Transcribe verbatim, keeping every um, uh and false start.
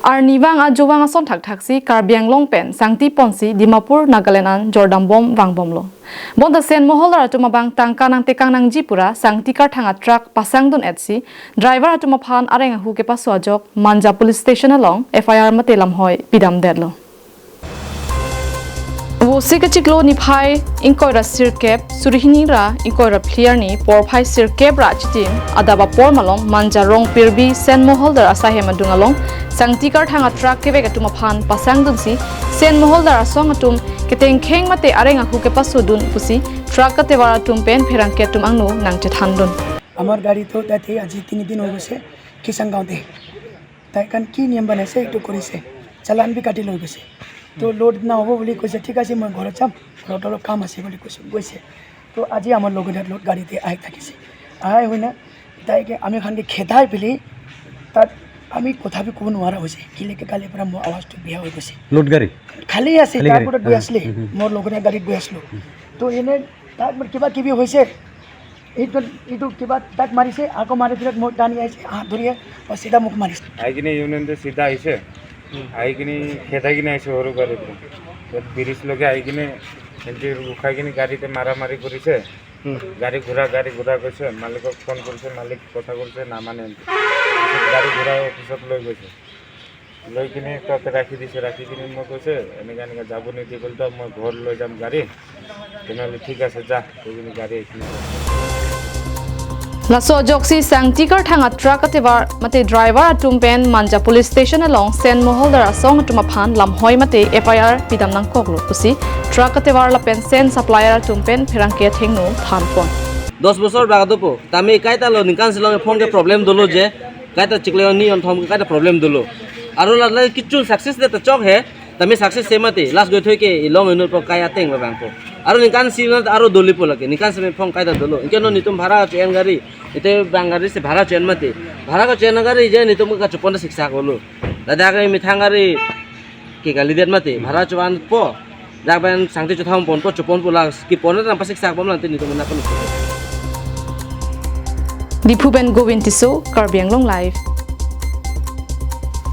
Arnivang ajovang ason thakthaksi Karbi Anglong pen sangti ponsi Dimapur, Nagaland an jordambom vangbomlo. Bonta Sen Moholdar atum abang tangka nangtekang nangji pura sangti karthang a-truck pasangdun-etsi driver atum aphan areng ahu kepaso ajok Manja Police Station along F I R mate lamhoi pidamdetlo. Vosi kachiklo niphai ingkoi ra sirkep, suri hini ra ingkoi ra phli arni porphai sirkep ra chitim adap apor malom Manja Rongpirbi Sen Moholdar asahem adung along sangti karthang a-truck kevek atum aphan pasangdunsi Sen Moholdar asong atum ketengkheng mate areng ahu kepasodun pusi truck katevar atum pen pherangke atum angno nangchethandun. আমাৰ গাড়ীটো তাতে আজি তিনিদিন হৈ গৈছে, কিষাণ গাঁৱতে। তাই কাৰণ কি নিয়ম বনাইছে, এইটো কৰিছে, চালান বি কাটি লৈ গৈছে। তো লোড নহ'ব বুলি কৈছে, ঠিক আছে, মই ঘৰত যাম, ঘৰত অলপ কাম আছে বুলি কৈছে, গৈছে। তো আজি আমাৰ লগৰীয়া লোড গাড়ীতে আহি থাকিছে, আহি হৈ না তাইকে আমি খানকে খেদাই পেলাই তাত আমি কথা বি ক'ব নোৱাৰা হৈছে। কিলেকে কালিৰ পৰা মোৰ আৱাজটো বেয়া হৈ গৈছে। লোড গাড়ী? খালী আছে, খালী তাৰ গাড়ী? ওপৰত গৈ হা। আছিলে, হুম, হুম। মোৰ লগৰীয়া গাড়ীত গৈ আছিলোঁ। হুম। তো এনে তাত মোৰ কিবা কিবি হৈছে, এইটো, এইটো কিবা তাক মাৰিছে, আকৌ মাৰি পিছত মই টানি আহিছে, হাত ধৰিয়ে, মই চিধা মোক মাৰিছে। আহি কিনে ইউনিয়নটো চিধা আহিছে, আহি কিনে খেদাই কিনে আহিছে সৰু গাড়ীটো। তাত ব্ৰিজ লগে আহি কিনে এনটি উঠাই কিনে গাড়ীতে মাৰা মাৰি কৰিছে। হুম। গাড়ী ঘূৰা, গাড়ী ঘূৰা কৈছে, মালিকক ফোন কৰিছে, মালিক কথা কৰিছে, নামানে এনটি। পিছত গাড়ী ঘূৰাই অফিচত লৈ গৈছে। লৈ কিনে তাতে ৰাখি দিছে, ৰাখি কিনে মই কৈছে, "এনেকা এনেকা যাব নিদিবলে তো মই ঘৰ লৈ যাম গাড়ী।" তেনেহ'লে ঠিক আছে, যা, কৈ কিনে গাড়ী এইখিনি। Laso ajoksi sangti karthang a-truck katevar mate driver atum pen Manja Police Station along Sen Moholdar asong atum aphan lamhoi mate F I R pidam nangkoklo pusi truck katevar lapen Sen supplier atum pen pherangke athengno thanpon. দশ বছৰ বাগাদপো, তামি কাইতা লো নিকান সিলং ফোন কে প্ৰব্লেম দলো যে, কাইতা চিকলে নি অন থম কাইতা প্ৰব্লেম দলো। আৰু লালে কিছু ছাকচেছ দে তা চক হে, তামি ছাকচেছ সে মাতে, লাষ্ট গৈ থৈ কে ইলং ইনুৰ প কাই আতেং বা বাংপো। আৰু নিকান সিলং আৰু দলিপো লাগে, নিকান সে ফোন কাইতা দলো। ইনকে ন নিতুম ভাড়া আছে এন গাড়ী, ইতে বাং গাড়ী সে ভাড়া আছে এন মাতে। ভাড়া আছে এন গাড়ী যে নিতুম কা চুপন শিক্ষা কলো। দাদা কে মিঠাং গাড়ী, ke kalidet mate, bhara chuan po, dak pen sangti chuthang ponpo chupon po la, kipon na pasik sak bom lang tini to mena pon. Diphu pen Govind Tisso, Karbi Anglong Live.